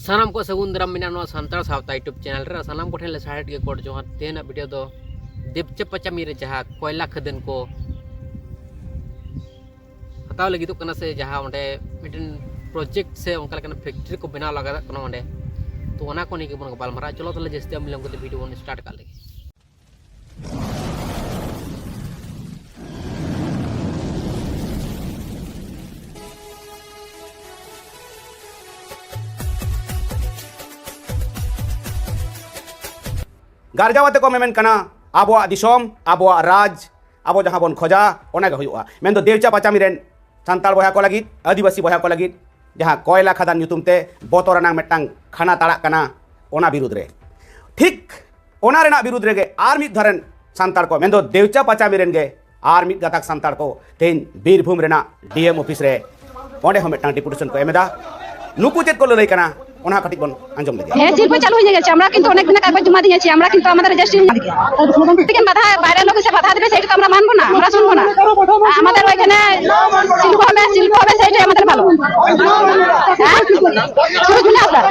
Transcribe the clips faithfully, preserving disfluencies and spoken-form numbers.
ᱥᱟᱱᱟᱢ ᱠᱚ ᱥᱟᱹᱜᱩᱱ ᱫᱟᱨᱟᱢ ᱢᱮᱱᱟᱜᱼᱟ ᱱᱚᱣᱟ ᱥᱟᱱᱛᱟᱲ ᱥᱟᱶᱛᱟ YouTube ᱪᱮᱱᱮᱞ ᱨᱮ᱾ ᱥᱟᱱᱟᱢ ᱠᱚᱴᱷᱮᱱ ᱞᱮ ᱥᱟᱨᱦᱟᱣᱮᱫ ᱜᱮ ᱜᱚᱰ ᱡᱚᱦᱟᱨ᱾ ᱛᱮᱦᱮᱧᱟᱜ ᱵᱷᱤᱰᱤᱭᱳ ᱫᱚ ᱫᱮᱵᱪᱟ ᱯᱟᱪᱟᱢᱤ ᱨᱮ ᱡᱟᱦᱟᱸ ᱠᱚᱭᱞᱟ ᱠᱷᱟᱫᱟᱱ ᱠᱚ ᱦᱟᱛᱟᱣ ᱞᱟᱹᱜᱤᱫᱚᱜ ᱠᱟᱱᱟ, ᱥᱮ ᱡᱟᱦᱟᱸ ᱚᱸᱰᱮ ᱢᱤᱫᱴᱮᱱ ᱯᱨᱚᱡᱮᱠᱴ ᱥᱮ ᱚᱱᱠᱟ ᱞᱮᱠᱟᱱᱟᱜ ᱯᱷᱮᱠᱴᱨᱤ ᱠᱚ ᱵᱮᱱᱟᱣ ᱞᱟᱜᱟᱜ ᱠᱟᱱᱟ ᱚᱸᱰᱮ, ᱛᱚ ᱚᱱᱟ ᱠᱚ ᱱᱤᱭᱮ ᱜᱮᱵᱚᱱ ᱜᱟᱯᱟᱞᱢᱟᱨᱟᱜᱼᱟ᱾ ᱪᱚᱞᱚ ᱛᱟᱦᱚᱞᱮ ᱡᱟᱹᱥᱛᱤ ᱟᱢ ᱞᱟᱝ ᱠᱟᱛᱮ ᱵᱷᱤᱰᱤᱭᱳ ᱵᱚᱱ ᱥᱴᱟᱨᱴ ᱠᱟᱜ ᱞᱮᱜᱮ᱾ ᱜᱟᱨᱡᱟᱣ ᱟᱛᱮ ᱠᱚ ᱢᱮᱢᱮᱱ ᱠᱟᱱᱟ, ᱟᱵᱚᱣᱟᱜ ᱫᱤᱥᱚᱢ, ᱟᱵᱚᱣᱟᱜ ᱨᱟᱡᱽ, ᱟᱵᱚ ᱡᱟᱦᱟᱸ ᱵᱚᱱ ᱠᱷᱚᱡᱟ, ᱚᱱᱟ ᱜᱮ ᱦᱩᱭᱩᱜᱼᱟ᱾ ᱢᱮᱱᱫᱚ ᱫᱮᱣᱪᱟ ᱯᱟᱪᱟᱢᱤ ᱨᱮᱱ ᱥᱟᱱᱛᱟᱲ ᱵᱚᱭᱦᱟ ᱠᱚ ᱞᱟᱹᱜᱤᱫ, ᱟᱹᱫᱤᱵᱟᱹᱥᱤ ᱵᱚᱭᱦᱟ ᱠᱚ ᱞᱟᱹᱜᱤᱫ ᱡᱟᱦᱟᱸ ᱠᱚᱭᱞᱟ ᱠᱷᱟᱫᱟᱱ ᱧᱩᱛᱩᱢ ᱛᱮ ᱵᱚᱛᱚᱨ ᱟᱱᱟᱝ ᱢᱤᱫᱴᱟᱝ ᱠᱷᱟᱱᱟ ᱛᱟᱲᱟᱜ ᱠᱟᱱᱟ, ᱚᱱᱟ ᱵᱤᱨᱩᱫᱽ ᱨᱮ, ᱴᱷᱤᱠ ᱚᱱᱟ ᱨᱮᱱᱟᱜ ᱵᱤᱨᱩᱫᱽ ᱨᱮᱜᱮ ᱟᱨ ᱢᱤᱫ ᱫᱷᱟᱨᱮᱱ ᱥᱟᱱᱛᱟᱲ ᱠᱚ, ᱢᱮᱱᱫᱚ ᱫᱮᱣᱪᱟ ᱯᱟᱪᱟᱢᱤ ᱨᱮᱱ ᱜᱮ ᱟᱨ ᱢᱤᱫ ᱜᱟᱛᱟᱠ ᱥᱟᱱᱛᱟᱲ ᱠᱚ ᱛᱮᱦᱮᱧ ᱵᱤᱨᱵᱷᱩᱢ ᱨᱮᱱᱟᱜ ᱰᱤ ᱮᱢ ᱚᱯᱷᱤᱥ ᱨᱮ ᱚᱸᱰᱮ ᱦᱚᱸ ᱢᱤᱫᱴᱟᱝ ᱰᱮᱯᱩᱴᱮᱥᱚᱱ ᱠᱚ ᱮᱢ ᱮᱫᱟ᱾ ᱱᱩᱠᱩ ᱪᱮᱫ ᱠᱚ ᱞᱟᱹᱞᱟᱹᱭ ᱠᱟᱱᱟ, ᱚᱱᱟ ᱠᱟᱹᱴᱤᱡ ᱵᱚᱱ ᱟᱸᱡᱚম ᱞᱮᱜᱮ᱾ হ্যাঁ, শিল্প চালু হয়ে গেছে। আমরা কিন্তু অনেক দিন আগে জমা দিয়েছি। আমরা কিন্তু আমাদের রেজিস্ট্রেশন দিকে। তুমি কেন বাধা, বাইরের লোক এসে বাধা দেবে, সেই তো আমরা মানবো না, আমরা শুনবো না। আ-, আমাদের ওইখানে শিল্প হবে, শিল্প হবে, সেইটাই আমাদের ভালো। হ্যাঁ? শুধু শুনে আসলাম।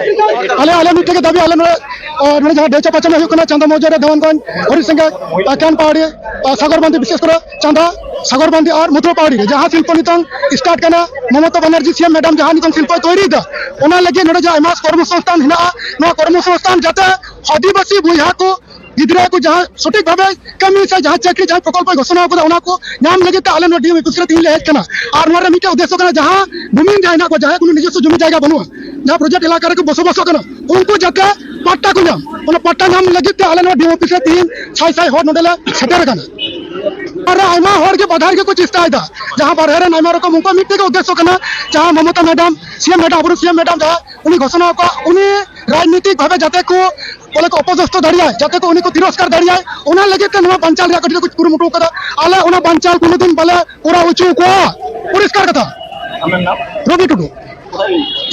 ᱟᱞᱮ, ᱟᱞᱮ ᱢᱤᱫᱴᱮᱡ ᱜᱮ ᱫᱟᱹᱵᱤ, ᱟᱞᱮ ᱱᱚᱰᱮ, ᱟ, ᱱᱚᱰᱮ ᱡᱟᱦᱟᱸ ᱰᱮᱣᱪᱟ ᱯᱟᱪᱟᱢᱤ ᱦᱩᱭᱩᱜ ᱠᱟᱱᱟ, ᱪᱟᱸᱫᱟ ᱢᱚᱣᱡᱟ ᱨᱮ ᱫᱮᱣᱟᱱᱜᱚᱸᱡᱽ, ᱦᱚᱨᱤᱥᱤᱝᱜᱟ, ᱟ, ᱠᱟᱱ ᱯᱟᱦᱟᱲᱤ, ᱟ, ᱥᱟᱜᱚᱨ ᱵᱟᱸᱫᱷᱤ, ᱵᱤᱥᱮᱥ ᱠᱚᱨᱮ ᱪᱟᱸᱫᱟ, ᱥᱟᱜᱚᱨ ᱵᱟᱸᱫᱷᱤ ᱟᱨ ᱢᱩᱛᱨᱚ ᱯᱟᱦᱟᱲᱤ ᱨᱮ ᱡᱟᱦᱟᱸ ᱥᱤᱞᱯᱚ ᱱᱤᱛᱚᱝ start ᱠᱟᱱᱟ, ᱢᱚᱢᱚᱛᱟ ᱵᱟᱱᱟᱨᱡᱤ ᱥᱤ ᱮᱢ ᱢᱮᱰᱟᱢ ᱡᱟᱦᱟᱸ ᱱᱤᱛᱚᱝ ᱥᱤᱞᱯᱚᱭ ᱛᱳᱭᱨᱤᱭᱮᱫᱟ, ᱚᱱᱟ ᱞᱟᱹᱜᱤᱫ ᱱᱚᱰᱮ ᱡᱟᱦᱟᱸ ᱟᱭᱢᱟ ᱠᱚᱨᱢᱚ ᱥᱚᱝᱥᱛᱷᱟᱱ ᱦᱮᱱᱟᱜᱼᱟ, ᱱᱚᱣᱟ ᱠᱚᱨᱢᱚ ᱥᱚᱝᱥᱛᱷᱟᱱ ᱡᱟᱛᱮ ᱟᱹᱫᱤᱵᱟᱹᱥᱤ ᱵᱚᱭᱦᱟ ᱠᱚ ᱜᱤᱫᱽᱨᱟᱹ ᱠᱚ ᱡᱟᱦᱟᱸ ᱥᱚᱴᱷᱤᱠ ᱵᱷᱟᱵᱮ ᱠᱟᱹᱢᱤ ᱥᱮ ᱡᱟᱦᱟᱸ ᱪᱟᱹᱠᱨᱤ ᱡᱟᱦᱟᱸ ᱯᱨᱚᱠᱚᱞᱯᱚᱭ ᱜᱷᱳᱥᱚᱱᱟ ᱟᱠᱟᱫᱟ, ᱚᱱᱟ ᱠᱚ ᱧᱟᱢ ᱞᱟᱹᱜᱤᱫ ᱛᱮ ᱟᱞᱮ ᱱᱚᱣᱟ ᱰᱤ ᱮᱢ ᱚᱯᱷᱤᱥ ᱨᱮ ᱛᱮᱦᱮᱧ ᱞᱮ ᱦᱮᱡ ᱟᱠᱟᱱᱟ᱾ ᱟᱨ ᱱᱚᱣᱟ ᱨᱮ ᱢᱤᱫᱴᱮᱱ ᱩᱫᱽᱫᱮᱥᱥᱚ ᱠᱟᱱᱟ, ᱡᱟᱦᱟᱸ ᱵᱷᱩᱢᱤᱦᱤᱱ ᱡᱟᱦᱟᱸᱭ ᱦᱮᱱᱟᱜ ᱠᱚᱣᱟ, ᱡᱟᱦᱟᱸᱭ ᱠᱳᱱᱳ ᱱᱤᱡᱚᱥᱥᱚ ᱡᱚᱢᱤ ᱡᱟᱭᱜᱟ ᱵᱟᱹᱱᱩᱜᱼᱟ, ᱡᱟᱦᱟᱸ ᱯᱨᱚᱡᱮᱠᱴ ᱮᱞᱟᱠᱟ ᱨᱮᱠᱚ ᱵᱚᱥᱚᱵᱟᱥᱚᱜ ᱠᱟᱱᱟ, ᱩᱱᱠᱩ ᱡᱟᱛᱮ ᱯᱟᱴᱴᱟ ᱠᱚ ᱧᱟᱢ, ᱚᱱᱟ ᱯᱟᱴᱴᱟ ᱧᱟᱢ ᱞᱟᱹᱜᱤᱫ ᱛᱮ ᱟᱞᱮ ᱱᱚᱣᱟ ᱰᱤ ᱮᱢ ᱚᱯᱷᱤᱥ ᱨᱮ ᱛᱮᱦᱮᱧ ᱥᱟᱭ ᱥᱟᱭ ᱦᱚᱲ ᱱᱚᱰᱮ ᱞᱮ ᱥᱮᱴᱮᱨ ᱟᱠᱟᱱᱟ᱾ ᱟᱨ ᱟᱭᱢᱟ ᱦᱚᱲ ᱜᱮ ᱵᱟᱫᱷᱟ ᱨᱮᱜᱮ ᱠᱚ ᱪᱮᱥᱴᱟᱭᱮᱫᱟ, ᱡᱟᱦᱟᱸ ᱵᱟᱨᱦᱮ ᱨᱮᱱ ᱟᱭᱢᱟ ᱨᱚᱠᱚᱢ, ᱩᱱᱠᱩᱣᱟᱜ ᱢᱤᱫᱴᱮᱡ ᱜᱮ ᱩᱫᱽᱫᱮᱥᱥᱚ ᱠᱟᱱᱟ, ᱡᱟᱦᱟᱸ ᱢᱚᱢᱚᱛᱟ ᱢᱮᱰᱟᱢ, ᱥᱤ ᱮᱢ ᱢᱮᱰᱟᱢ, ᱟᱵᱚᱨᱮᱱ ᱥᱤ ᱮᱢ ᱢᱮᱰᱟᱢ ᱡᱟᱦᱟᱸ ᱩᱱᱤ ᱜᱷᱳᱥᱚᱱᱟ ᱟᱠᱟᱫ, ᱩᱱᱤ ᱨᱟᱡᱽᱱᱤᱛᱤᱠ ᱵᱷᱟᱵᱮ ᱡᱟᱛᱮ ᱠᱚ ᱵᱚᱞᱮ ᱠᱚ ᱚᱯᱚᱫᱚᱥᱛᱷᱚ ᱫᱟᱲᱮᱭᱟᱜᱼᱟ, ᱡᱟᱛᱮ ᱠᱚ ᱩᱱᱤ ᱠᱚ ᱛᱤᱨᱚᱥᱠᱟᱨ ᱫᱟᱲᱮᱭᱟᱜᱼᱟ, ᱚᱱᱟ ᱞᱟᱹᱜᱤᱫ ᱛᱮ ᱱᱚᱣᱟ ᱵᱟᱧᱪᱟᱞ ᱨᱮᱭᱟᱜ ᱠᱟᱹᱴᱤᱡ ᱠᱚ ᱠᱩᱨᱩᱢᱩᱴᱩ ᱟᱠᱟᱫᱟ᱾ ᱟᱞᱮ ᱚᱱᱟ ᱵᱟᱧᱪᱟᱞ ᱠᱳᱱᱳ ᱫᱤᱱ ᱵᱟᱞᱮ ᱠᱚᱨᱟᱣ ᱦᱚᱪᱚ ᱠᱚᱣᱟ, ᱯᱚᱨᱤᱥᱠᱟᱨ ᱠᱟᱛᱷᱟ᱾ ᱟᱢᱮᱢ ᱱᱟᱢ? ᱨᱚᱵᱤ ᱴᱩᱰᱩ᱾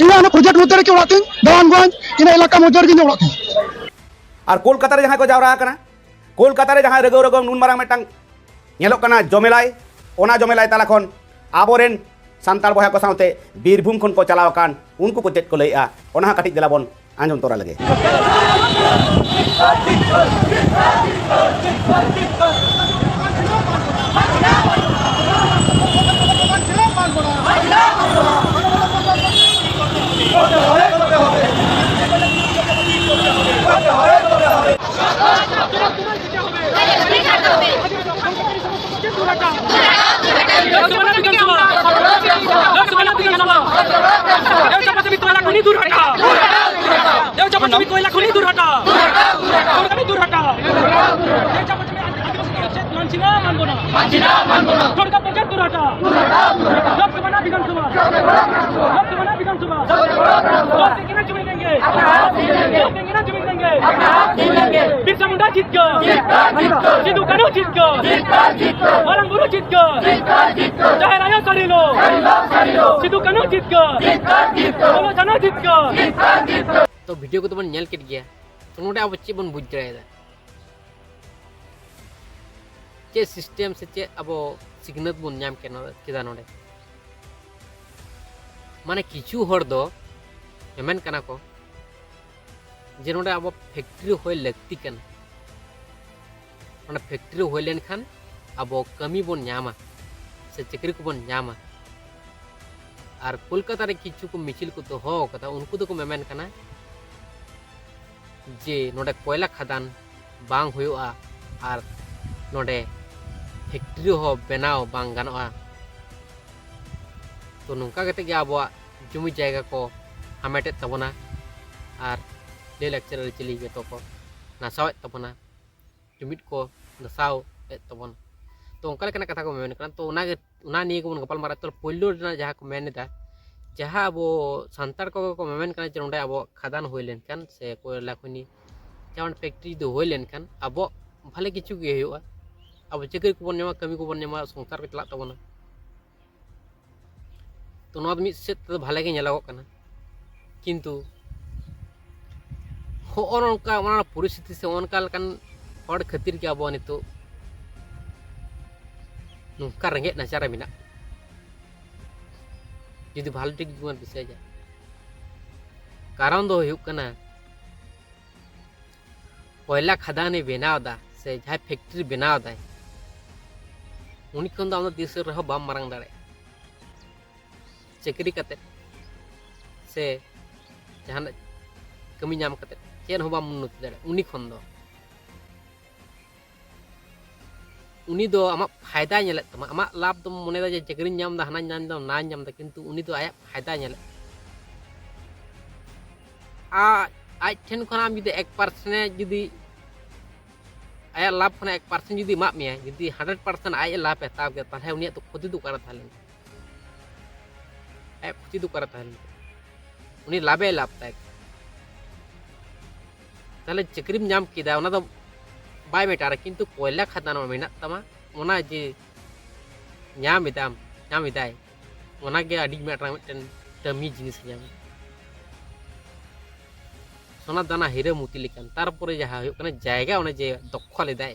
ᱤᱧᱟᱹᱜ ᱚᱱᱟ ᱯᱨᱚᱡᱮᱠᱴ ᱢᱚᱫᱽᱫᱷᱮ ᱨᱮᱜᱮ ᱚᱲᱟᱜ ᱛᱤᱧ, ᱫᱮᱣᱟᱱᱜᱚᱸᱡᱽ, ᱤᱱᱟᱹ ᱮᱞᱟᱠᱟ ᱢᱚᱫᱽᱫᱷᱮ ᱨᱮᱜᱮ ᱤᱧᱟᱹᱜ ᱚᱲᱟᱜ ᱛᱤᱧ᱾ ᱟᱨ ᱠᱳᱞᱠᱟᱛᱟ ᱨᱮ ᱡᱟᱦᱟᱸᱭ ᱠᱚ ᱡᱟᱣᱨᱟ ᱟᱠᱟᱱᱟ, ᱠᱳᱞᱠᱟᱛᱟ ᱨᱮ ᱡᱟᱦᱟᱸᱭ ᱨᱟᱹᱜᱟᱹᱣ ᱨᱟᱹᱜᱟᱹᱣ ᱱᱩᱱ ᱢᱟᱨᱟᱝ ᱢᱤᱫᱴᱟᱝ ᱧᱮᱞᱚᱜ ᱠᱟᱱᱟ ᱡᱚᱢᱮᱞᱟᱭ, ᱚᱱᱟ ᱡᱚᱢᱮᱞᱟᱭ ᱛᱟᱞᱟ ᱠᱷᱚᱱ ᱟᱵᱚᱨᱮᱱ ᱥᱟᱱᱛᱟᱲ ᱵᱚᱭᱦᱟ ᱠᱚ ᱥᱟᱶᱛᱮ ᱵᱤᱨᱵᱷᱩᱢ ᱠᱷᱚᱱ ᱠᱚ ᱪᱟᱞᱟᱣ ᱟᱠᱟᱱ ᱩᱱᱠᱩ ᱠᱚ ᱪᱮᱫ ᱠᱚ ᱞᱟᱹᱭᱮᱜᱼᱟ, ᱚᱱᱟ ᱦᱚᱸ ᱠᱟᱹᱴᱤᱡ ᱫᱮᱞᱟ ᱵᱚᱱ ᱟᱸᱡᱚᱢ ᱛᱚᱨᱟ ᱞᱮᱜᱮ᱾ ᱵᱤᱨᱥᱟ ᱢᱩᱱᱰᱟ ᱡᱤᱛᱠᱟᱹᱨ, ᱥᱤᱫᱩ ᱠᱟᱹᱱᱦᱩ ᱡᱤᱛᱠᱟᱹᱨ, ᱢᱟᱨᱟᱝ ᱵᱩᱨᱩ ᱡᱤᱛᱠᱟᱹᱨ, ᱡᱟᱦᱮᱨ ᱟᱭᱳ ᱥᱟᱹᱨᱤ ᱞᱳ, ᱥᱤᱫᱩ ᱠᱟᱹᱱᱦᱩ ᱡᱤᱛᱠᱟᱹᱨ, ᱯᱷᱩᱞᱳ ᱡᱷᱟᱱᱳ ᱡᱤᱛᱠᱟᱹᱨ᱾ ᱛᱚ ᱵᱷᱤᱰᱤᱭᱳ ᱠᱚᱫᱚ ᱵᱚᱱ ᱧᱮᱞ ᱠᱮᱫ ᱜᱮᱭᱟ, ᱛᱚ ᱱᱚᱰᱮ ᱟᱵᱚ ᱪᱮᱫ ᱵᱚᱱ ᱵᱩᱡᱽ ᱫᱟᱲᱮᱭᱟᱫᱟ? ᱪᱮᱫ ᱥᱤᱥᱴᱮᱢ ᱥᱮ ᱪᱮᱫ ᱟᱵᱚ ᱥᱤᱠᱷᱱᱟᱹᱛ ᱵᱚᱱ ᱧᱟᱢ ᱠᱮᱫᱟ ᱱᱚᱰᱮ? ᱢᱟᱱᱮ ᱠᱤᱪᱷᱩ ᱦᱚᱲ ᱫᱚ ᱢᱮᱢᱮᱱ ᱠᱟᱱᱟ ᱠᱚ ᱡᱮ ᱱᱚᱰᱮ ᱟᱵᱚ ᱯᱷᱮᱠᱴᱨᱤ ᱦᱩᱭ ᱞᱟᱹᱠᱛᱤ ᱠᱟᱱᱟ᱾ ᱚᱱᱟ ᱯᱷᱮᱠᱴᱨᱤ ᱦᱩᱭ ᱞᱮᱱᱠᱷᱟᱱ ᱟᱵᱚ ᱠᱟᱹᱢᱤ ᱵᱚᱱ ᱧᱟᱢᱟ ᱥᱮ ᱪᱟᱹᱠᱨᱤ ᱠᱚᱵᱚᱱ ᱧᱟᱢᱟ᱾ ᱟᱨ ᱠᱳᱞᱠᱟᱛᱟ ᱨᱮ ᱠᱤᱪᱷᱩ ᱠᱚ ᱢᱤᱪᱷᱤᱞ ᱠᱚ ᱫᱚᱦᱚ ᱟᱠᱟᱫᱟ, ᱩᱱᱠᱩ ᱫᱚᱠᱚ ᱢᱮᱢᱮᱱ ᱠᱟᱱᱟ ᱡᱮ ᱱᱚᱰᱮ ᱠᱚᱭᱞᱟ ᱠᱷᱟᱫᱟᱱ ᱵᱟᱝ ᱦᱩᱭᱩᱜᱼᱟ ᱟᱨ ᱱᱚᱰᱮ ᱯᱷᱮᱠᱴᱨᱤ ᱦᱚᱸ ᱵᱮᱱᱟᱣ ᱵᱟᱝ ᱜᱟᱱᱚᱜᱼᱟ᱾ ᱛᱚ ᱱᱚᱝᱠᱟ ᱠᱟᱛᱮ ᱜᱮ ᱟᱵᱚᱣᱟᱜ ᱡᱩᱢᱤ ᱡᱟᱭᱜᱟ ᱠᱚ ᱦᱟᱢᱮᱴᱮᱫ ᱛᱟᱵᱚᱱᱟ ᱟᱨ ᱞᱟᱹᱭ ᱞᱟᱠᱪᱟᱨ ᱟᱹᱨᱤᱪᱟᱹᱞᱤ ᱡᱚᱛᱚ ᱠᱚ ᱱᱟᱥᱟᱣᱮᱫ ᱛᱟᱵᱚᱱᱟ, ᱡᱩᱢᱤᱫ ᱠᱚ ᱱᱟᱥᱟᱣᱮᱫ ᱛᱟᱵᱚᱱᱟ᱾ ᱛᱚ ᱚᱱᱠᱟ ᱞᱮᱠᱟᱱᱟᱜ ᱠᱟᱛᱷᱟ ᱠᱚ ᱢᱮᱱ ᱠᱟᱱᱟ᱾ ᱛᱚ ᱚᱱᱟᱜᱮ, ᱚᱱᱟ ᱱᱤᱭᱮ ᱜᱮᱵᱚᱱ ᱜᱟᱯᱟᱞ ᱢᱟᱨᱟᱣᱟ᱾ ᱛᱚ ᱯᱳᱭᱞᱳ ᱨᱮᱱᱟᱜ ᱡᱟᱦᱟᱸ ᱠᱚ ᱢᱮᱱ ᱮᱫᱟ, ᱡᱟᱦᱟᱸ ᱟᱵᱚ ᱥᱟᱱᱛᱟᱲ ᱠᱚᱜᱮ ᱠᱚ ᱢᱮᱢᱮᱱ ᱠᱟᱱᱟ ᱡᱮ ᱱᱚᱰᱮ ᱟᱵᱚᱣᱟᱜ ᱠᱷᱟᱫᱟᱱ ᱦᱩᱭ ᱞᱮᱱᱠᱷᱟᱱ ᱥᱮ ᱠᱚᱭᱞᱟ ᱠᱷᱚᱱᱤ ᱡᱟᱦᱟᱸ ᱯᱷᱮᱠᱴᱨᱤ ᱡᱩᱫᱤ ᱦᱩᱭ ᱞᱮᱱᱠᱷᱟᱱ ᱟᱵᱚᱣᱟᱜ ᱵᱷᱟᱞᱮ ᱠᱤᱪᱷᱩ ᱜᱮ ᱦᱩᱭᱩᱜᱼᱟ, ᱟᱵᱚ ᱪᱟᱹᱠᱨᱤ ᱠᱚᱵᱚᱱ ᱧᱟᱢᱟ, ᱠᱟᱹᱢᱤ ᱠᱚᱵᱚᱱ ᱧᱟᱢᱟ, ᱥᱚᱝᱥᱟᱨ ᱠᱚ ᱪᱟᱞᱟᱜ ᱛᱟᱵᱚᱱᱟ᱾ ᱛᱚ ᱱᱚᱣᱟ ᱫᱚ ᱢᱤᱫ ᱥᱮᱫ ᱛᱮᱫᱚ ᱵᱷᱟᱞᱮ ᱜᱮ ᱧᱮᱞᱚᱜᱚᱜ ᱠᱟᱱᱟ, ᱠᱤᱱᱛᱩ ᱦᱚᱸᱜᱼᱚ ᱱᱚᱝᱠᱟ ᱚᱱᱟ ᱯᱚᱨᱤᱥᱛᱷᱤᱛᱤ ᱥᱮ ᱚᱱᱠᱟ ᱞᱮᱠᱟᱱ ᱦᱚᱲ ᱠᱷᱟᱹᱛᱤᱨ ᱜᱮ ᱟᱵᱚ ᱱᱤᱛᱚᱜ ᱱᱚᱝᱠᱟ ᱨᱮᱸᱜᱮᱡ ᱱᱟᱪᱟᱨ ᱨᱮ ᱢᱮᱱᱟᱜ ᱵᱚᱱᱟ᱾ ᱡᱩᱫᱤ ᱵᱷᱟᱞᱮ ᱴᱷᱤᱠ ᱡᱩᱫᱤ ᱵᱚᱱ ᱫᱤᱥᱟᱹᱭᱟ᱾ ᱠᱟᱨᱚᱱ ᱫᱚ ᱦᱩᱭᱩᱜ ᱠᱟᱱᱟ, ᱠᱚᱭᱞᱟ ᱠᱷᱟᱫᱟᱱᱮ ᱵᱮᱱᱟᱣ ᱮᱫᱟ ᱥᱮ ᱡᱟᱦᱟᱸᱭ ᱯᱷᱮᱠᱴᱨᱤ ᱵᱮᱱᱟᱣ ᱮᱫᱟᱭ, ᱩᱱᱤ ᱠᱷᱚᱱ ᱫᱚ ᱟᱢ ᱫᱚ ᱛᱤᱥ ᱨᱮᱦᱚᱸ ᱵᱟᱢ ᱢᱟᱨᱟᱝ ᱫᱟᱲᱮᱭᱟᱜᱼᱟ᱾ ᱪᱟᱹᱠᱨᱤ ᱠᱟᱛᱮᱫ ᱥᱮ ᱡᱟᱦᱟᱱᱟᱜ ᱠᱟᱹᱢᱤ ᱧᱟᱢ ᱠᱟᱛᱮᱫ ᱪᱮᱫ ᱦᱚᱸ ᱵᱟᱢ ᱩᱱᱱᱚᱛᱤ ᱫᱟᱲᱮᱭᱟᱜᱼᱟ ᱩᱱᱤ ᱠᱷᱚᱱ ᱫᱚ᱾ ᱩᱱᱤ ᱫᱚ ᱟᱢᱟᱜ ᱯᱷᱟᱭᱫᱟᱭ ᱧᱮᱞᱮᱫ ᱛᱟᱢᱟ, ᱟᱢᱟᱜ ᱞᱟᱵᱷ ᱫᱚᱢ ᱢᱚᱱᱮᱭᱮᱫᱟ ᱡᱮ ᱪᱟᱹᱠᱨᱤᱧ ᱧᱟᱢ ᱮᱫᱟ, ᱦᱟᱱᱟᱧ ᱧᱟᱢ ᱮᱫᱟ, ᱱᱟᱣᱟᱧ ᱧᱟᱢ ᱮᱫᱟ, ᱠᱤᱱᱛᱩ ᱩᱱᱤ ᱫᱚ ᱟᱭᱟᱜ ᱯᱷᱟᱭᱫᱟᱭ ᱧᱮᱞᱮᱫ ᱛᱟᱢᱟ᱾ ᱟᱨ ᱟᱡ ᱴᱷᱮᱱ ᱠᱷᱚᱱ ᱟᱢ ᱡᱩᱫᱤ ᱮᱠ ᱯᱟᱨᱥᱮᱱᱴ ᱡᱩᱫᱤ ᱟᱭᱟᱜ ᱞᱟᱵᱷ ᱠᱷᱚᱱᱟᱜ ᱮᱠ ᱯᱟᱨᱥᱮᱱᱴ ᱡᱩᱫᱤ ᱮᱢᱟᱜ ᱢᱮᱭᱟ, ᱡᱩᱫᱤ ᱦᱟᱱᱰᱨᱮᱰ ᱯᱟᱨᱥᱮᱱᱴ ᱟᱡ ᱮ ᱞᱟᱵᱷ ᱮ ᱦᱟᱛᱟᱣ ᱠᱮᱫᱟ, ᱛᱟᱦᱚᱞᱮ ᱩᱱᱤᱭᱟᱜ ᱫᱚ ᱠᱷᱚᱛᱤ ᱫᱚ ᱚᱠᱟᱨᱮ ᱛᱟᱦᱮᱸ ᱞᱮᱱᱟ? ᱟᱭᱟᱜ ᱠᱷᱚᱛᱤ ᱫᱚ ᱚᱠᱟᱨᱮ ᱛᱟᱦᱮᱸ ᱞᱮᱱᱟ? ᱩᱱᱤ ᱞᱟᱵᱷ ᱮ ᱞᱟᱵᱷ ᱛᱟᱭ᱾ ᱛᱟᱦᱚᱞᱮ ᱪᱟᱹᱠᱨᱤᱢ ᱧᱟᱢ ᱠᱮᱫᱟ, ᱚᱱᱟ ᱫᱚ ᱵᱟᱭ ᱢᱮᱴᱟᱨᱟ, ᱠᱤᱱᱛᱩ ᱠᱚᱭᱞᱟ ᱠᱷᱟᱫᱟᱱ ᱢᱮᱱᱟᱜ ᱛᱟᱢᱟ, ᱚᱱᱟ ᱡᱮ ᱧᱟᱢ ᱮᱫᱟᱢ, ᱧᱟᱢ ᱮᱫᱟᱭ, ᱚᱱᱟᱜᱮ ᱟᱹᱰᱤ ᱢᱟᱨᱟᱝ ᱢᱤᱫᱴᱮᱱ ᱫᱟᱹᱢᱤ ᱡᱤᱱᱤᱥ ᱧᱟᱢ ᱮᱫᱟ᱾ ᱥᱚᱱᱟ ᱫᱟᱱᱟ ᱦᱤᱨᱟᱹ ᱢᱩᱛᱤ ᱞᱮᱠᱟᱱ᱾ ᱛᱟᱨᱯᱚᱨᱮ ᱡᱟᱦᱟᱸ ᱦᱩᱭᱩᱜ ᱠᱟᱱᱟ, ᱡᱟᱭᱜᱟ ᱚᱱᱮ ᱡᱮ ᱫᱚᱠᱷᱚᱞ ᱮᱫᱟᱭ,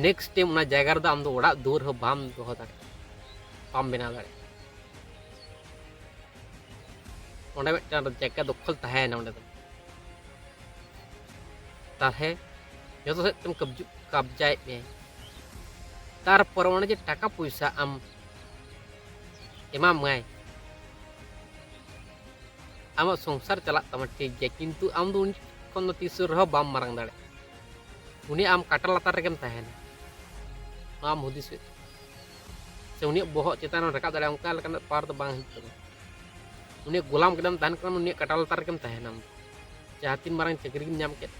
ᱱᱮᱠᱥᱴ ᱴᱟᱭᱤᱢ ᱚᱱᱟ ᱡᱟᱭᱜᱟ ᱨᱮᱫᱚ ᱟᱢ ᱫᱚ ᱚᱲᱟᱜ ᱫᱩᱣᱟᱹᱨ ᱦᱚᱸ ᱵᱟᱢ ᱫᱚᱦᱚ ᱫᱟᱲᱮᱭᱟᱜᱼᱟ, ᱵᱟᱢ ᱵᱮᱱᱟᱣ ᱫᱟᱲᱮᱭᱟᱜᱼᱟ᱾ ᱚᱸᱰᱮ ᱢᱤᱫᱴᱟᱝ ᱡᱟᱭᱜᱟ ᱫᱚᱠᱷᱚᱞ ᱛᱟᱦᱮᱸᱭᱮᱱᱟ ᱚᱸᱰᱮ ᱫᱚ᱾ ᱛᱟᱦᱚᱞᱮ ᱡᱚᱛᱚ ᱥᱮᱫ ᱛᱮᱢ ᱠᱟᱵᱡᱩ-, ᱠᱟᱵᱡᱟᱭᱮᱫ ᱢᱮᱭᱟ᱾ ᱛᱟᱨᱯᱚᱨᱮ ᱚᱱᱮ ᱡᱮ ᱴᱟᱠᱟ ᱯᱚᱭᱥᱟ ᱟᱢ ᱮᱢᱟᱢᱟᱭ, ᱟᱢᱟᱜ ᱥᱚᱝᱥᱟᱨ ᱪᱟᱞᱟᱜ ᱛᱟᱢᱟ, ᱴᱷᱤᱠ ᱜᱮᱭᱟ, ᱠᱤᱱᱛᱩ ᱟᱢ ᱫᱚ ᱩᱱᱤ ᱠᱷᱚᱱ ᱫᱚ ᱛᱤᱥ ᱨᱮᱦᱚᱸ ᱵᱟᱢ ᱢᱟᱨᱟᱝ ᱫᱟᱲᱮᱭᱟᱜᱼᱟ᱾ ᱩᱱᱤ ᱟᱢ ᱠᱟᱴᱟ ᱞᱟᱛᱟᱨ ᱨᱮᱜᱮᱢ ᱛᱟᱦᱮᱱᱟ, ᱱᱚᱣᱟᱢ ᱦᱩᱫᱤᱥ ᱦᱩᱭᱩᱜ ᱛᱟᱢᱟ᱾ ᱥᱮ ᱩᱱᱤᱭᱟᱜ ᱵᱚᱦᱚᱜ ᱪᱮᱛᱟᱱ ᱨᱮᱢ ᱨᱟᱠᱟᱵ ᱫᱟᱲᱮᱭᱟᱜᱼᱟ, ᱚᱱᱠᱟ ᱞᱮᱠᱟᱱᱟᱜ ᱯᱟᱣᱟᱨ ᱫᱚ ᱵᱟᱝ ᱦᱤᱡᱩᱜ ᱛᱟᱢᱟ᱾ ᱩᱱᱤᱭᱟᱜ ᱜᱳᱞᱟᱢ ᱜᱮᱢ ᱛᱟᱦᱮᱱ ᱠᱟᱱᱟ, ᱩᱱᱤᱭᱟᱜ ᱠᱟᱴᱟ ᱞᱟᱛᱟᱨ ᱨᱮᱜᱮᱢ ᱛᱟᱦᱮᱱᱟ ᱟᱢ ᱫᱚ᱾ ᱡᱟᱦᱟᱸ ᱛᱤᱱ ᱢᱟᱨᱟᱝ ᱪᱟᱹᱠᱨᱤ ᱜᱮᱢ ᱧᱟᱢ ᱠᱮᱫ,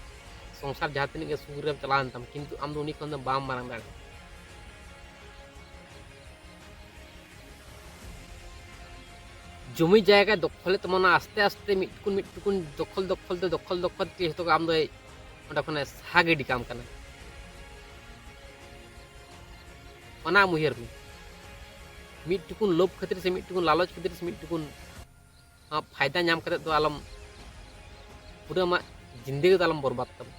ᱥᱚᱝᱥᱟᱨ ᱡᱟᱦᱟᱸ ᱛᱤᱱᱟᱹᱜ ᱜᱮ ᱥᱩᱠ ᱨᱮᱢ ᱪᱟᱞᱟᱣᱮᱱ ᱛᱟᱢ, ᱠᱤᱱᱛᱩ ᱟᱢ ᱫᱚ ᱩᱱᱤ ᱠᱷᱚᱱ ᱫᱚ ᱵᱟᱢ ᱢᱟᱨᱟᱝ ᱫᱟᱲᱮᱭᱟᱜᱼᱟ᱾ ᱡᱚᱢᱤ ᱡᱟᱭᱜᱟ ᱫᱚᱠᱷᱚᱞᱮᱫ ᱛᱟᱢᱟ, ᱚᱱᱟ ᱟᱥᱛᱮ ᱟᱥᱛᱮ ᱢᱤᱫ ᱴᱩᱠᱩᱱ ᱢᱤᱫ ᱴᱩᱠᱩᱱ ᱫᱚᱠᱷᱚᱞ ᱫᱚᱠᱷᱚᱞ ᱛᱮ, ᱫᱚᱠᱷᱚᱞ ᱫᱚᱠᱷᱚᱞ ᱛᱮ ᱡᱷᱚᱛᱚ ᱜᱮ ᱟᱢ ᱫᱚᱭ ᱚᱸᱰᱮ ᱠᱷᱚᱱᱮ ᱥᱟᱦᱟ ᱜᱤᱰᱤ ᱠᱟᱢ ᱠᱟᱱᱟ᱾ ᱚᱱᱟ ᱟᱢ ᱩᱭᱦᱟᱹᱨ ᱢᱮ, ᱢᱤᱫ ᱴᱩᱠᱩᱱ ᱞᱳᱵᱷ ᱠᱷᱟᱹᱛᱤᱨ ᱥᱮ ᱢᱤᱫ ᱴᱩᱠᱩᱱ ᱞᱟᱞᱚᱪ ᱠᱷᱟᱹᱛᱤᱨ ᱥᱮ ᱢᱤᱫ ᱴᱩᱠᱩᱱ ᱟᱢᱟᱜ ᱯᱷᱟᱭᱫᱟ ᱧᱟᱢ ᱠᱟᱛᱮᱫ ᱫᱚ ᱟᱞᱚᱢ, ᱯᱩᱨᱟᱹ ᱟᱢᱟᱜ ᱡᱤᱱᱫᱮᱜᱤ ᱫᱚ ᱟᱞᱚᱢ ᱵᱚᱨᱵᱟᱫ ᱛᱟᱢᱟ᱾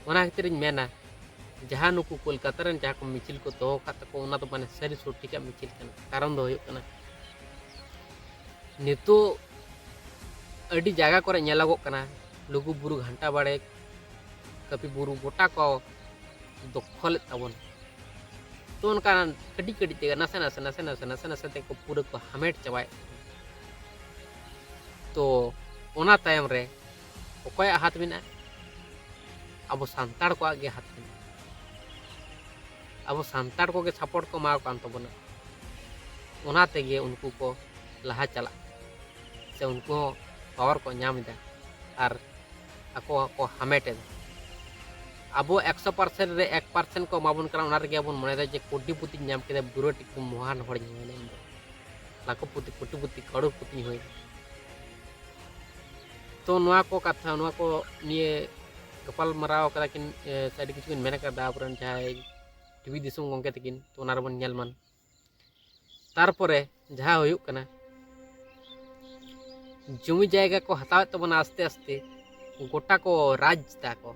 ᱚᱱᱟ ᱠᱷᱟᱹᱛᱤᱨᱤᱧ ᱢᱮᱱᱟ, ᱡᱟᱦᱟᱸ ᱱᱩᱠᱩ ᱠᱳᱞᱠᱟᱛᱟ ᱨᱮᱱ ᱡᱟᱦᱟᱸ ᱠᱚ ᱢᱤᱪᱷᱤᱞ ᱠᱚ ᱫᱚᱦᱚ ᱟᱠᱟᱫ ᱛᱟᱠᱚ, ᱚᱱᱟ ᱫᱚ ᱢᱟᱱᱮ ᱥᱟᱹᱨᱤ ᱥᱚᱴᱷᱤᱠᱟᱜ ᱢᱤᱪᱷᱤᱞ ᱠᱟᱱᱟ᱾ ᱠᱟᱨᱚᱱ ᱫᱚ ᱦᱩᱭᱩᱜ ᱠᱟᱱᱟ, ᱱᱤᱛᱚᱜ ᱟᱹᱰᱤ ᱡᱟᱭᱜᱟ ᱠᱚᱨᱮ ᱧᱮᱞᱚᱜᱚᱜ ᱠᱟᱱᱟ, ᱞᱩᱜᱩ ᱵᱩᱨᱩ, ᱜᱷᱟᱱᱴᱟ ᱵᱟᱲᱮ, ᱠᱟᱹᱯᱤ ᱵᱩᱨᱩ, ᱜᱚᱴᱟ ᱠᱚ ᱫᱚᱠᱷᱚᱞᱮᱫ ᱛᱟᱵᱚᱱᱟ᱾ ᱛᱚ ᱚᱱᱠᱟ ᱠᱟᱹᱴᱤᱡ ᱠᱟᱹᱴᱤᱡ ᱛᱮᱜᱮ ᱱᱟᱥᱮ ᱱᱟᱥᱮ ᱱᱟᱥᱮ ᱱᱟᱥᱮ ᱱᱟᱥᱮ ᱱᱟᱥᱮ ᱛᱮᱠᱚ ᱯᱩᱨᱟᱹ ᱠᱚ ᱦᱟᱢᱮᱴ ᱪᱟᱵᱟᱭᱮᱫ ᱛᱟᱵᱚᱱᱟ᱾ ᱛᱚ ᱚᱱᱟ ᱛᱟᱭᱚᱢ ᱨᱮ ᱚᱠᱚᱭᱟᱜ ᱦᱟᱛ ᱢᱮᱱᱟᱜᱼᱟ? ᱟᱵᱚ ᱥᱟᱱᱛᱟᱲ ᱠᱚᱣᱟᱜ ᱜᱮ ᱦᱟᱛ ᱢᱮᱱᱟᱜᱼᱟ᱾ ᱟᱵᱚ ᱥᱟᱱᱛᱟᱲ ᱠᱚᱜᱮ ᱥᱟᱯᱳᱨᱴ ᱠᱚ ᱮᱢᱟᱣ ᱠᱟᱱ ᱛᱟᱵᱚᱱᱟ, ᱚᱱᱟ ᱛᱮᱜᱮ ᱩᱱᱠᱩ ᱠᱚ ᱞᱟᱦᱟ ᱪᱟᱞᱟᱜ ᱥᱮ ᱩᱱᱠᱩ ᱦᱚᱸ ᱯᱟᱣᱟᱨ ᱠᱚ ᱧᱟᱢ ᱮᱫᱟ ᱟᱨ ᱟᱠᱚ ᱦᱚᱸᱠᱚ ᱦᱟᱢᱮᱴ ᱮᱫᱟ᱾ ᱟᱵᱚ ᱮᱠᱥᱚ ᱯᱟᱨᱥᱮᱱᱴ ᱨᱮ ᱮᱠ ᱯᱟᱨᱥᱮᱱᱴ ᱠᱚ ᱮᱢᱟᱵᱚᱱ ᱠᱟᱱᱟ, ᱚᱱᱟ ᱨᱮᱜᱮ ᱟᱵᱚᱱ ᱢᱚᱱᱮᱭᱮᱫᱟ ᱡᱮ ᱠᱳᱴᱤᱯᱚᱛᱤᱧ ᱧᱟᱢ ᱠᱮᱫᱟ, ᱵᱩᱨᱟᱹ ᱴᱤᱠ ᱢᱚᱦᱟᱱ ᱦᱚᱲᱤᱧ ᱦᱩᱭᱱᱟ, ᱤᱧ ᱫᱚ ᱞᱟᱠᱷᱚᱯᱚᱛᱤ, ᱠᱳᱴᱤᱯᱚᱛᱤ, ᱠᱟᱨᱳᱲᱯᱚᱛᱤᱧ ᱦᱩᱭᱱᱟ᱾ ᱛᱚ ᱱᱚᱣᱟ ᱠᱚ ᱠᱟᱛᱷᱟ, ᱱᱚᱣᱟ ᱠᱚ ᱱᱤᱭᱮ ᱜᱟᱯᱟᱞ ᱢᱟᱨᱟᱣ ᱠᱟᱫᱟ ᱠᱤᱱ, ᱮ, ᱥᱮ ᱟᱹᱰᱤ ᱠᱤᱪᱷᱩ ᱠᱤᱱ ᱢᱮᱱ ᱠᱟᱫᱟ ᱟᱵᱚᱨᱮᱱ ᱡᱟᱦᱟᱸᱭ ᱴᱤᱵᱷᱤ ᱫᱤᱥᱚᱢ ᱜᱚᱢᱠᱮ ᱛᱟᱹᱠᱤᱱ, ᱛᱚ ᱚᱱᱟ ᱨᱮᱵᱚᱱ ᱧᱮᱞ ᱢᱟ᱾ ᱛᱟᱨᱯᱚᱨᱮ ᱡᱟᱦᱟᱸ ᱦᱩᱭᱩᱜ ᱠᱟᱱᱟ, ᱡᱚᱢᱤ ᱡᱟᱭᱜᱟ ᱠᱚ ᱦᱟᱛᱟᱣᱮᱫ ᱛᱟᱵᱚᱱᱟ ᱟᱥᱛᱮ ᱟᱥᱛᱮ, ᱜᱚᱴᱟ ᱠᱚ ᱨᱟᱡᱽ ᱮᱫᱟ ᱠᱚ,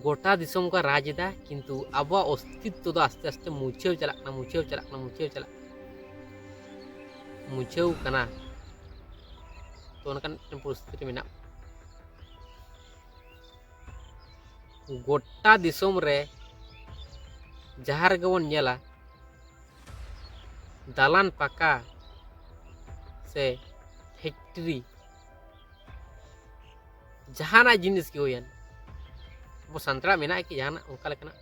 ᱜᱚᱴᱟ ᱫᱤᱥᱚᱢ ᱠᱚ ᱨᱟᱡᱽ ᱮᱫᱟ, ᱠᱤᱱᱛᱩ ᱟᱵᱚᱣᱟᱜ ᱚᱥᱛᱤᱛᱛᱚ ᱫᱚ ᱟᱥᱛᱮ ᱟᱥᱛᱮ ᱢᱩᱪᱷᱟᱹᱣ ᱪᱟᱞᱟᱜ ᱠᱟᱱᱟ, ᱢᱩᱪᱷᱟᱹᱣ ᱪᱟᱞᱟᱜ ᱠᱟᱱᱟ, ᱢᱩᱪᱷᱟᱹᱣ ᱪᱟᱞᱟᱜ ᱠᱟᱱᱟ, ᱢᱩᱪᱷᱟᱹᱣ ᱠᱟᱱᱟ᱾ ᱛᱚ ᱚᱱᱠᱟᱱ ᱢᱤᱫᱴᱮᱱ ᱯᱚᱨᱤᱥᱛᱷᱤᱛᱤ ᱨᱮ ᱢᱮᱱᱟᱜ ᱵᱚᱱᱟ᱾ ᱜᱚᱴᱟ ᱫᱤᱥᱚᱢ ᱨᱮ ᱡᱟᱦᱟᱸ ᱨᱮᱜᱮ ᱵᱚᱱ ᱧᱮᱞᱟ, ᱫᱟᱞᱟᱱ ᱯᱟᱠᱟ ᱥᱮ ᱯᱷᱮᱠᱴᱨᱤ, ᱡᱟᱦᱟᱱᱟᱜ ᱡᱤᱱᱤᱥ ᱜᱮ ᱦᱩᱭᱮᱱ, ᱟᱵᱚ ᱥᱟᱱᱛᱟᱲᱟᱜ ᱢᱮᱱᱟᱜᱼᱟ ᱠᱤ ᱡᱟᱦᱟᱱᱟᱜ ᱚᱱᱠᱟ ᱞᱮᱠᱟᱱᱟᱜ?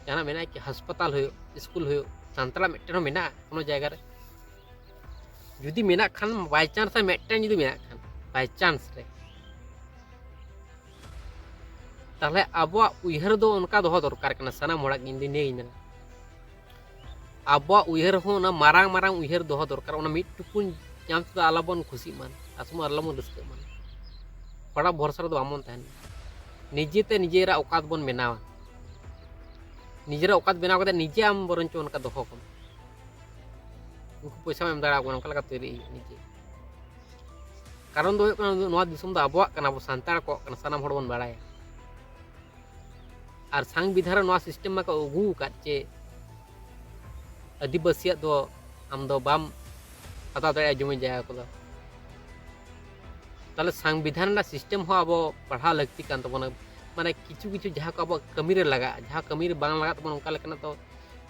ᱡᱟᱦᱟᱱᱟᱜ ᱢᱮᱱᱟᱜᱼᱟ ᱠᱤ? ᱦᱟᱥᱯᱟᱛᱟᱞ ᱦᱩᱭᱩᱜ, ᱥᱠᱩᱞ ᱦᱩᱭᱩᱜ, ᱥᱟᱱᱛᱟᱲᱟᱜ ᱢᱤᱫᱴᱮᱱ ᱦᱚᱸ ᱢᱮᱱᱟᱜᱼᱟ ᱠᱳᱱᱳ ᱡᱟᱭᱜᱟ ᱨᱮ? ᱡᱩᱫᱤ ᱢᱮᱱᱟᱜ ᱠᱷᱟᱱ, ᱵᱟᱭ ᱪᱟᱱᱥ ᱨᱮ ᱢᱤᱫᱴᱮᱱ ᱡᱩᱫᱤ ᱢᱮᱱᱟᱜ ᱠᱷᱟᱱ, ᱵᱟᱭ ᱪᱟᱱᱥ ᱨᱮ, ᱛᱟᱦᱚᱞᱮ ᱟᱵᱚᱣᱟᱜ ᱩᱭᱦᱟᱹᱨ ᱫᱚ ᱚᱱᱠᱟ ᱫᱚᱦᱚ ᱫᱚᱨᱠᱟᱨ ᱠᱟᱱᱟ ᱥᱟᱱᱟᱢ ᱦᱚᱲᱟᱜ ᱜᱮ᱾ ᱤᱧ ᱫᱚ ᱱᱤᱭᱟᱹᱜᱤᱧ ᱢᱮᱱᱟ, ᱟᱵᱚᱣᱟᱜ ᱩᱭᱦᱟᱹᱨ ᱦᱚᱸ ᱚᱱᱟ ᱢᱟᱨᱟᱝ ᱢᱟᱨᱟᱝ ᱩᱭᱦᱟᱹᱨ ᱫᱚᱦᱚ ᱫᱚᱨᱠᱟᱨ᱾ ᱚᱱᱟ ᱢᱤᱫ ᱴᱩᱠᱩᱱ ᱧᱟᱢ ᱛᱮᱫᱚ ᱟᱞᱚᱵᱚᱱ ᱠᱷᱩᱥᱤᱜ ᱢᱟ, ᱟᱥᱚᱢᱚᱭ ᱟᱞᱚᱵᱚᱱ ᱨᱟᱹᱥᱠᱟᱹᱜ ᱢᱟ᱾ ᱦᱚᱲᱟᱜ ᱵᱷᱚᱨᱥᱟ ᱨᱮᱫᱚ ᱵᱟᱵᱚᱱ ᱛᱟᱦᱮᱱ ᱢᱟ᱾ ᱱᱤᱡᱮᱛᱮ ᱱᱤᱡᱮᱨᱟᱜ ᱚᱠᱟᱛ ᱵᱚᱱ ᱵᱮᱱᱟᱣᱟ᱾ ᱱᱤᱡᱮᱨᱟᱜ ᱚᱠᱟᱛ ᱵᱮᱱᱟᱣ ᱠᱟᱛᱮ ᱱᱤᱡᱮ ᱟᱢ ᱵᱚᱨᱚᱱᱪᱚ ᱚᱱᱠᱟ ᱫᱚᱦᱚ ᱠᱚᱢ᱾ ᱩᱱᱠᱩ ᱯᱚᱭᱥᱟᱢ ᱮᱢ ᱫᱟᱲᱮᱭᱟᱠᱚ ᱠᱟᱱᱟ, ᱚᱱᱠᱟ ᱞᱮᱠᱟ ᱛᱚᱭᱨᱤ ᱦᱩᱭᱩᱜᱼᱟ ᱱᱤᱡᱮ᱾ ᱠᱟᱨᱚᱱ ᱫᱚ ᱦᱩᱭᱩᱜ ᱠᱟᱱᱟ, ᱱᱚᱣᱟ ᱫᱤᱥᱚᱢ ᱫᱚ ᱟᱵᱚᱣᱟᱜ ᱠᱟᱱᱟ, ᱟᱵᱚ ᱥᱟᱱᱛᱟᱲ ᱠᱚᱣᱟᱜ ᱠᱟᱱᱟ, ᱥᱟᱱᱟᱢ ᱦᱚᱲ ᱵᱚᱱ ᱵᱟᱲᱟᱭᱟ᱾ ᱟᱨ ᱥᱚᱝᱵᱤᱫᱷᱟᱱ ᱨᱮ ᱱᱚᱣᱟ ᱥᱤᱥᱴᱮᱢ ᱢᱟᱠᱚ ᱟᱹᱜᱩ ᱟᱠᱟᱫ ᱡᱮ ᱟᱹᱫᱤᱵᱟᱹᱥᱤᱭᱟᱜ ᱫᱚ ᱟᱢ ᱫᱚ ᱵᱟᱢ ᱦᱟᱛᱟᱣ ᱫᱟᱲᱮᱭᱟᱜᱼᱟ ᱡᱚᱢᱤ ᱡᱟᱭᱜᱟ ᱠᱚᱫᱚ᱾ ᱛᱟᱦᱚᱞᱮ ᱥᱚᱝᱵᱤᱫᱷᱟᱱ ᱨᱮᱱᱟᱜ ᱥᱤᱥᱴᱮᱢ ᱦᱚᱸ ᱟᱵᱚ ᱯᱟᱲᱦᱟᱣ ᱞᱟᱹᱠᱛᱤ ᱠᱟᱱ ᱛᱟᱵᱚᱱᱟ᱾ ᱢᱟᱱᱮ ᱠᱤᱪᱷᱩ ᱠᱤᱪᱷᱩ ᱡᱟᱦᱟᱸ ᱠᱚ ᱟᱵᱚᱣᱟᱜ ᱠᱟᱹᱢᱤ ᱨᱮ ᱞᱟᱜᱟᱜᱼᱟ, ᱡᱟᱦᱟᱸ ᱠᱟᱹᱢᱤ ᱨᱮ ᱵᱟᱝ ᱞᱟᱜᱟᱜ ᱛᱟᱵᱚᱱᱟ, ᱚᱱᱠᱟ ᱞᱮᱠᱟᱱᱟᱜ ᱫᱚ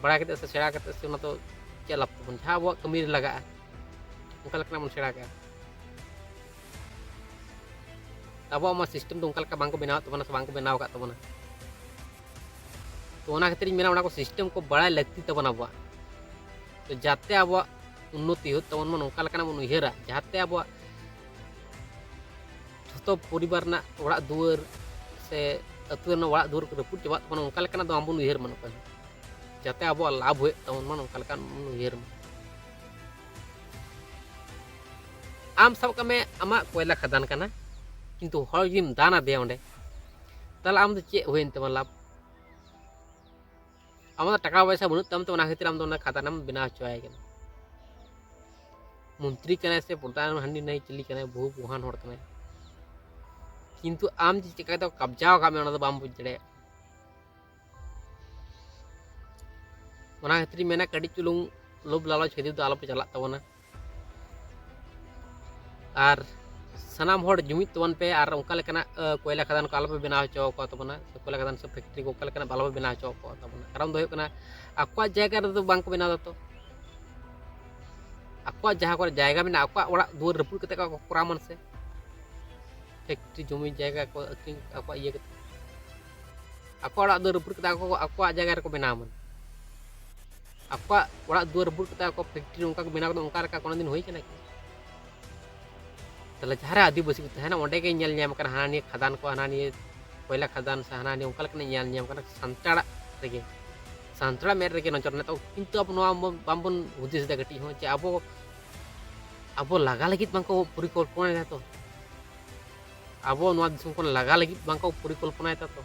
ᱵᱟᱲᱟᱭ ᱠᱟᱛᱮ ᱥᱮ ᱥᱮᱬᱟ ᱠᱟᱛᱮ ᱥᱮ ᱚᱱᱟ ᱫᱚ ᱪᱮᱫ ᱞᱟᱵᱷ ᱛᱟᱵᱚᱱ? ᱡᱟᱦᱟᱸ ᱟᱵᱚᱣᱟᱜ ᱠᱟᱹᱢᱤ ᱨᱮ ᱞᱟᱜᱟᱜᱼᱟ, ᱚᱱᱠᱟ ᱞᱮᱠᱟᱱᱟᱜ ᱵᱚᱱ ᱥᱮᱬᱟ ᱠᱟᱜᱼᱟ᱾ ᱟᱵᱚᱣᱟᱜ ᱢᱟ ᱥᱤᱥᱴᱮᱢ ᱫᱚ ᱚᱱᱠᱟ ᱞᱮᱠᱟ ᱵᱟᱝᱠᱚ ᱵᱮᱱᱟᱣ ᱛᱟᱵᱚᱱᱟ ᱥᱮ ᱵᱟᱝᱠᱚ ᱵᱮᱱᱟᱣ ᱟᱠᱟᱫ ᱛᱟᱵᱚᱱᱟ᱾ ᱛᱚ ᱚᱱᱟ ᱠᱷᱟᱹᱛᱤᱨ ᱤᱧ ᱢᱮᱱᱟ, ᱚᱱᱟ ᱠᱚ ᱥᱤᱥᱴᱮᱢ ᱠᱚ ᱵᱟᱲᱟᱭ ᱞᱟᱹᱠᱛᱤ ᱛᱟᱵᱚᱱᱟ ᱟᱵᱚᱣᱟᱜ᱾ ᱛᱚ ᱡᱟᱛᱮ ᱟᱵᱚᱣᱟᱜ ᱩᱱᱱᱚᱛᱤ ᱦᱩᱭᱩᱜ ᱛᱟᱵᱚᱱ ᱢᱟ, ᱱᱚᱝᱠᱟ ᱞᱮᱠᱟᱱᱟᱜ ᱵᱚᱱ ᱩᱭᱦᱟᱹᱨᱟ, ᱡᱟᱛᱮ ᱟᱵᱚᱣᱟᱜ ᱡᱷᱚᱛᱚ ᱯᱚᱨᱤᱵᱟᱨ ᱨᱮᱱᱟᱜ ᱚᱲᱟᱜ ᱫᱩᱣᱟᱹᱨ ᱥᱮ ᱟᱹᱛᱩ ᱨᱮᱱᱟᱜ ᱚᱲᱟᱜ ᱫᱩᱣᱟᱹᱨ ᱠᱚ ᱨᱟᱹᱯᱩᱫ ᱪᱟᱵᱟᱜ ᱛᱟᱵᱚᱱᱟ, ᱚᱱᱠᱟ ᱞᱮᱠᱟᱱᱟᱜ ᱫᱚ ᱵᱟᱝᱵᱚᱱ ᱩᱭᱦᱟᱹᱨ ᱢᱟ ᱱᱚᱝᱠᱟ᱾ ᱡᱟᱛᱮ ᱟᱵᱚᱣᱟᱜ ᱞᱟᱵᱷ ᱦᱩᱭᱩᱜ ᱛᱟᱵᱚᱱ ᱢᱟ, ᱱᱚᱝᱠᱟ ᱞᱮᱠᱟᱱ ᱵᱚᱱ ᱩᱭᱦᱟᱹᱨ ᱢᱟ᱾ ᱟᱢ ᱥᱟᱵ ᱠᱟᱜ ᱢᱮ, ᱟᱢᱟᱜ ᱠᱚᱭᱞᱟ ᱠᱷᱟᱫᱟᱱ ᱠᱟᱱᱟ, ᱠᱤᱱᱛᱩ ᱦᱚᱲ ᱡᱩᱫᱤᱢ ᱫᱟᱱ ᱟᱫᱮᱭᱟ ᱚᱸᱰᱮ, ᱛᱟᱦᱚᱞᱮ ᱟᱢ ᱫᱚ ᱪᱮᱫ ᱦᱩᱭᱮᱱ ᱛᱟᱢᱟ ᱞᱟᱵᱷ? ᱟᱢᱟᱜ ᱫᱚ ᱴᱟᱠᱟ ᱯᱚᱭᱥᱟ ᱵᱟᱹᱱᱩᱜ ᱛᱟᱢ ᱛᱮ ᱚᱱᱟ ᱠᱷᱟᱹᱛᱤᱨ ᱟᱢ ᱫᱚ ᱚᱱᱟ ᱠᱷᱟᱫᱟᱱᱮᱢ ᱵᱮᱱᱟᱣ ᱦᱚᱪᱚᱣᱟᱭ ᱠᱟᱱᱟ᱾ ᱢᱚᱱᱛᱨᱤ ᱠᱟᱱᱟᱭ ᱥᱮ ᱯᱨᱚᱫᱷᱟᱱ ᱦᱟᱹᱱᱤ ᱱᱟᱹᱭ ᱪᱤᱞᱤ ᱠᱟᱱᱟᱭ, ᱵᱚᱦᱩ ᱢᱚᱦᱟᱱ ᱦᱚᱲ ᱠᱟᱱᱟᱭ, ᱠᱤᱱᱛᱩ ᱟᱢ ᱡᱮ ᱪᱮᱠᱟ ᱠᱟᱛᱮ ᱠᱟᱵᱽᱡᱟᱣ ᱟᱠᱟᱫ ᱢᱮᱭᱟ ᱚᱱᱟ ᱫᱚ ᱵᱟᱢ ᱵᱩᱡᱽ ᱫᱟᱲᱮᱭᱟᱜ᱾ ᱚᱱᱟ ᱠᱷᱟᱹᱛᱤᱨ ᱤᱧ ᱢᱮᱱᱟ, ᱠᱟᱹᱴᱤᱡ ᱪᱩᱞᱩᱝ ᱞᱳᱵᱷ ᱞᱟᱞᱚᱪ ᱠᱷᱟᱹᱛᱤᱨ ᱫᱚ ᱟᱞᱚᱯᱮ ᱪᱟᱞᱟᱜ ᱛᱟᱵᱚᱱᱟ᱾ ᱟᱨ ᱥᱟᱱᱟᱢ ᱦᱚᱲ ᱡᱩᱢᱤᱫ ᱛᱟᱵᱚᱱ ᱯᱮ ᱟᱨ ᱚᱱᱠᱟ ᱞᱮᱠᱟᱱᱟᱜ, ᱟᱹ, ᱠᱚᱭᱞᱟ ᱠᱷᱟᱫᱟᱱ ᱠᱚ ᱟᱞᱚᱯᱮ ᱵᱮᱱᱟᱣ ᱦᱚᱪᱚ ᱟᱠᱚ ᱛᱟᱵᱚᱱᱟ, ᱥᱮ ᱠᱚᱭᱞᱟ ᱠᱷᱟᱫᱟᱱ ᱥᱮ ᱯᱷᱮᱠᱴᱨᱤ ᱠᱚ ᱚᱱᱠᱟ ᱞᱮᱠᱟᱱᱟᱜ ᱟᱞᱚᱯᱮ ᱵᱮᱱᱟᱣ ᱦᱚᱪᱚ ᱟᱠᱚ ᱛᱟᱵᱚᱱᱟ᱾ ᱠᱟᱨᱚᱱ ᱫᱚ ᱦᱩᱭᱩᱜ ᱠᱟᱱᱟ, ᱟᱠᱚᱣᱟᱜ ᱡᱟᱭᱜᱟ ᱨᱮᱫᱚ ᱵᱟᱝ ᱠᱚ ᱵᱮᱱᱟᱣ ᱫᱟᱛᱚ᱾ ᱟᱠᱚᱣᱟᱜ ᱡᱟᱦᱟᱸ ᱠᱚᱨᱮ ᱡᱟᱭᱜᱟ ᱢᱮᱱᱟᱜᱼᱟ, ᱟᱠᱚᱣᱟᱜ ᱚᱲᱟᱜ ᱫᱩᱣᱟᱹᱨ ᱨᱟᱹᱯᱩᱫ ᱠᱟᱛᱮ ᱠᱚ ᱠᱚᱨᱟᱣ ᱢᱟᱱ ᱥᱮ᱾ ᱯᱷᱮᱠᱴᱨᱤ ᱡᱚᱢᱤ ᱡᱟᱭᱜᱟ ᱠᱚ ᱟᱹᱠᱷᱨᱤᱧ, ᱟᱠᱚᱣᱟᱜ ᱤᱭᱟᱹ ᱠᱟᱛᱮ, ᱟᱠᱚᱣᱟᱜ ᱚᱲᱟᱜ ᱫᱩᱣᱟᱹᱨ ᱨᱟᱹᱯᱩᱫ ᱠᱟᱛᱮ ᱟᱠᱚ, ᱟᱠᱚᱣᱟᱜ ᱡᱟᱭᱜᱟ ᱨᱮᱠᱚ ᱵᱮᱱᱟᱣ ᱢᱟᱱ᱾ ᱟᱠᱚᱣᱟᱜ ᱚᱲᱟᱜ ᱫᱩᱣᱟᱹᱨ ᱨᱟᱹᱯᱩᱫ ᱠᱟᱛᱮ ᱟᱠᱚ ᱯᱷᱮᱠᱴᱨᱤ ᱚᱱᱠᱟ ᱠᱚ ᱵᱮᱱᱟᱣ ᱠᱟᱫᱟ, ᱚᱱᱠᱟ ᱞᱮᱠᱟ ᱠᱳᱱᱳ ᱫᱤᱱ ᱦᱩᱭ ᱠᱟᱱᱟ ᱠᱤ? ᱛᱟᱦᱞᱮ ᱡᱟᱦᱟᱸ ᱨᱮ ᱟᱹᱫᱤᱵᱟᱹᱥᱤ ᱠᱚ ᱛᱟᱦᱮᱱᱟ, ᱚᱸᱰᱮ ᱜᱮ ᱧᱮᱞ ᱧᱟᱢ ᱠᱟᱱᱟ, ᱦᱟᱱᱟ ᱱᱤᱭᱟᱹ ᱠᱷᱟᱫᱟᱱ ᱠᱚ, ᱦᱟᱱᱟ ᱱᱤᱭᱟᱹ ᱠᱚᱭᱞᱟ ᱠᱷᱟᱫᱟᱱ ᱥᱮ ᱦᱟᱱᱟ ᱱᱤᱭᱟᱹ ᱚᱱᱠᱟ ᱞᱮᱠᱟᱱᱟᱜ ᱧᱮᱞ ᱧᱟᱢ ᱠᱟᱱᱟ ᱥᱟᱱᱛᱟᱲᱟᱜ ᱨᱮᱜᱮ, ᱥᱟᱱᱛᱟᱲᱟᱜ ᱢᱮᱫ ᱨᱮᱜᱮ ᱱᱚᱡᱚᱨ ᱨᱮᱱᱟᱜ᱾ ᱛᱚ ᱠᱤᱱᱛᱩ ᱟᱵᱚ ᱱᱚᱣᱟ ᱵᱚ-, ᱵᱟᱝᱵᱚᱱ ᱦᱩᱫᱤᱥ ᱮᱫᱟ ᱠᱟᱹᱴᱤᱡ ᱦᱚᱸ, ᱡᱮ ᱟᱵᱚ, ᱟᱵᱚ ᱞᱟᱜᱟ ᱞᱟᱹᱜᱤᱫ ᱵᱟᱝᱠᱚ ᱯᱚᱨᱤᱠᱚᱞᱯᱚᱱᱟᱭᱮᱫᱟ ᱛᱚ᱾ ᱟᱵᱚ ᱱᱚᱣᱟ ᱫᱤᱥᱚᱢ ᱠᱷᱚᱱ ᱞᱟᱜᱟ ᱞᱟᱹᱜᱤᱫ ᱵᱟᱝᱠᱚ ᱯᱚᱨᱤᱠᱚᱞᱯᱚᱱᱟᱭᱮᱫᱟ ᱛᱚ᱾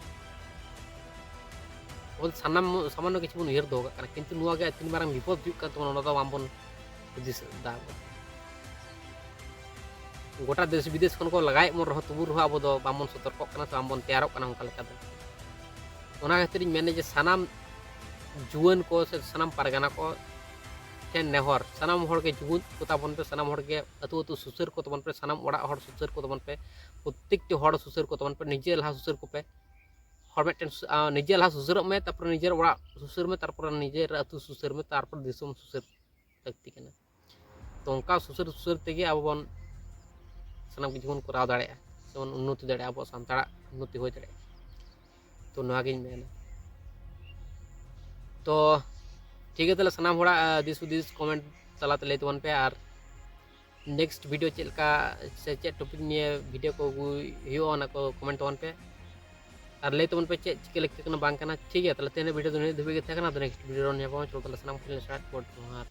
ᱟᱵᱚ ᱫᱚ ᱥᱟᱱᱟᱢ, ᱥᱟᱢᱟᱱᱱᱚ ᱠᱤᱪᱷᱩ ᱵᱚᱱ ᱩᱭᱦᱟᱹᱨ ᱫᱚᱦᱚ ᱠᱟᱜ ᱠᱟᱱᱟ, ᱠᱤᱱᱛᱩ ᱱᱚᱣᱟ ᱜᱮ ᱛᱤᱱ ᱢᱟᱨᱟᱝ ᱵᱤᱯᱚᱫ ᱦᱩᱭᱩᱜ ᱠᱟᱱ ᱛᱟᱵᱚᱱᱟ, ᱚᱱᱟ ᱫᱚ ᱵᱟᱝᱵᱚᱱ ᱦᱩᱫᱤᱥ ᱮᱫᱟ᱾ ᱜᱚᱴᱟ ᱫᱮᱥ ᱵᱤᱫᱮᱥ ᱠᱷᱚᱱ ᱠᱚ ᱞᱟᱜᱟᱭᱮᱫ ᱵᱚᱱ ᱨᱮᱦᱚᱸ, ᱛᱚᱵᱩ ᱨᱮᱦᱚᱸ ᱟᱵᱚ ᱫᱚ ᱵᱟᱝᱵᱚᱱ ᱥᱚᱛᱚᱨᱠᱚᱜ ᱠᱟᱱᱟ ᱥᱮ ᱵᱟᱝᱵᱚᱱ ᱛᱮᱭᱟᱨᱚᱜ ᱠᱟᱱᱟ ᱚᱱᱠᱟ ᱞᱮᱠᱟ ᱫᱚ᱾ ᱚᱱᱟ ᱠᱷᱟᱹᱛᱤᱨ ᱤᱧ ᱢᱮᱱᱟ ᱡᱮ ᱥᱟᱱᱟᱢ ᱡᱩᱣᱟᱹᱱ ᱠᱚ ᱥᱮ ᱥᱟᱱᱟᱢ ᱯᱟᱨᱜᱟᱱᱟ ᱠᱚ ᱴᱷᱮᱱ ᱱᱮᱦᱚᱨ, ᱥᱟᱱᱟᱢ ᱦᱚᱲ ᱜᱮ ᱡᱩᱜᱩᱫ ᱠᱚ ᱛᱟᱵᱚᱱ ᱯᱮ, ᱥᱟᱱᱟᱢ ᱦᱚᱲ ᱜᱮ ᱟᱹᱛᱩ ᱟᱹᱛᱩ ᱥᱩᱥᱟᱹᱨ ᱠᱚ ᱛᱟᱵᱚᱱ ᱯᱮ, ᱥᱟᱱᱟᱢ ᱚᱲᱟᱜ ᱦᱚᱲ ᱥᱩᱥᱟᱹᱨ ᱠᱚ ᱛᱟᱵᱚᱱ ᱯᱮ, ᱯᱨᱚᱛᱮᱠᱴᱤ ᱦᱚᱲ ᱥᱩᱥᱟᱹᱨ ᱠᱚ ᱛᱟᱵᱚᱱ ᱯᱮ, ᱱᱤᱡᱮ ᱞᱟᱦᱟ ᱥᱩᱥᱟᱹᱨ ᱠᱚᱯᱮ᱾ ᱦᱚᱲ ᱢᱤᱫᱴᱮᱱ ᱥᱩ-, ᱟ, ᱱᱤᱡᱮ ᱞᱟᱦᱟ ᱥᱩᱥᱟᱹᱨᱚᱜ ᱢᱮ, ᱛᱟᱨᱯᱚᱨᱮ ᱱᱤᱡᱮᱨ ᱚᱲᱟᱜ ᱥᱩᱥᱟᱹᱨ ᱢᱮ, ᱛᱟᱨᱯᱚᱨᱮ ᱱᱤᱡᱮᱨ ᱟᱹᱛᱩ ᱥᱩᱥᱟᱹᱨ ᱢᱮ, ᱛᱟᱨᱯᱚᱨ ᱫᱤᱥᱚᱢ ᱥᱩᱥᱟᱹᱨ ᱞᱟᱹᱠᱛᱤ ᱠᱟᱱᱟ᱾ ᱛᱚ ᱚᱱᱠᱟ ᱥᱩᱥᱟᱹᱨ ᱥᱩᱥᱟᱹᱨ ᱛᱮᱜᱮ ᱟᱵᱚ ᱵᱚᱱ ᱥᱟᱱᱟᱢ ᱠᱤᱪᱷᱩ ᱵᱚᱱ ᱠᱚᱨᱟᱣ ᱫᱟᱲᱮᱭᱟᱜᱼᱟ, ᱥᱮᱵᱚᱱ ᱩᱱᱱᱚᱛᱤ ᱫᱟᱲᱮᱭᱟᱜᱼᱟ, ᱟᱵᱚᱣᱟᱜ ᱥᱟᱱᱛᱟᱲᱟᱜ ᱩᱱᱱᱚᱛᱤ ᱦᱩᱭ ᱫᱟᱲᱮᱭᱟᱜᱼᱟ᱾ ᱛᱚ ᱱᱚᱣᱟ ᱜᱤᱧ ᱢᱮᱱᱟ᱾ ᱛᱚ ᱴᱷᱤᱠ ᱜᱮᱭᱟ, ᱛᱟᱦᱚᱞᱮ ᱥᱟᱱᱟᱢ ᱦᱚᱲᱟᱜ, ᱟ, ᱫᱤᱥ ᱦᱩᱫᱤᱥ comment ᱛᱟᱞᱟᱛᱮ ᱞᱟᱹᱭ ᱛᱟᱵᱚᱱ ᱯᱮ, ᱟᱨ next video ᱪᱮᱫ ᱞᱮᱠᱟ ᱥᱮ ᱪᱮᱫ topic ᱱᱤᱭᱮ video ᱠᱚ ᱟᱹᱜᱩᱭ ᱦᱩᱭᱩᱜᱼᱟ, ᱚᱱᱟ ᱠᱚ comment ᱛᱟᱵᱚᱱ ᱯᱮ ᱟᱨ ᱞᱟᱹᱭ ᱛᱟᱵᱚᱱ ᱯᱮ ᱪᱮᱫ ᱪᱤᱠᱟᱹ ᱞᱟᱹᱠᱛᱤ ᱠᱟᱱᱟ ᱵᱟᱝ ᱠᱟᱱᱟ᱾ ᱴᱷᱤᱠ ᱜᱮᱭᱟ, ᱛᱟᱦᱚᱞᱮ ᱛᱮᱦᱮᱧ video ᱫᱚ ᱱᱤᱭᱟᱹ ᱫᱷᱟᱹᱵᱤᱡ ᱜᱮ ᱛᱟᱦᱮᱸ ᱠᱟᱱᱟ᱾ ᱟᱫᱚ next video ᱨᱮ ᱧᱟᱯᱟᱢᱟ᱾ ᱪᱚᱞᱚ ᱛᱟᱦᱚᱞᱮ ᱥᱟᱱᱟᱢ ᱠᱚ ᱴᱷᱮᱱ ᱥᱟᱭ ᱜᱚᱰ ᱡᱚᱦᱟᱨ᱾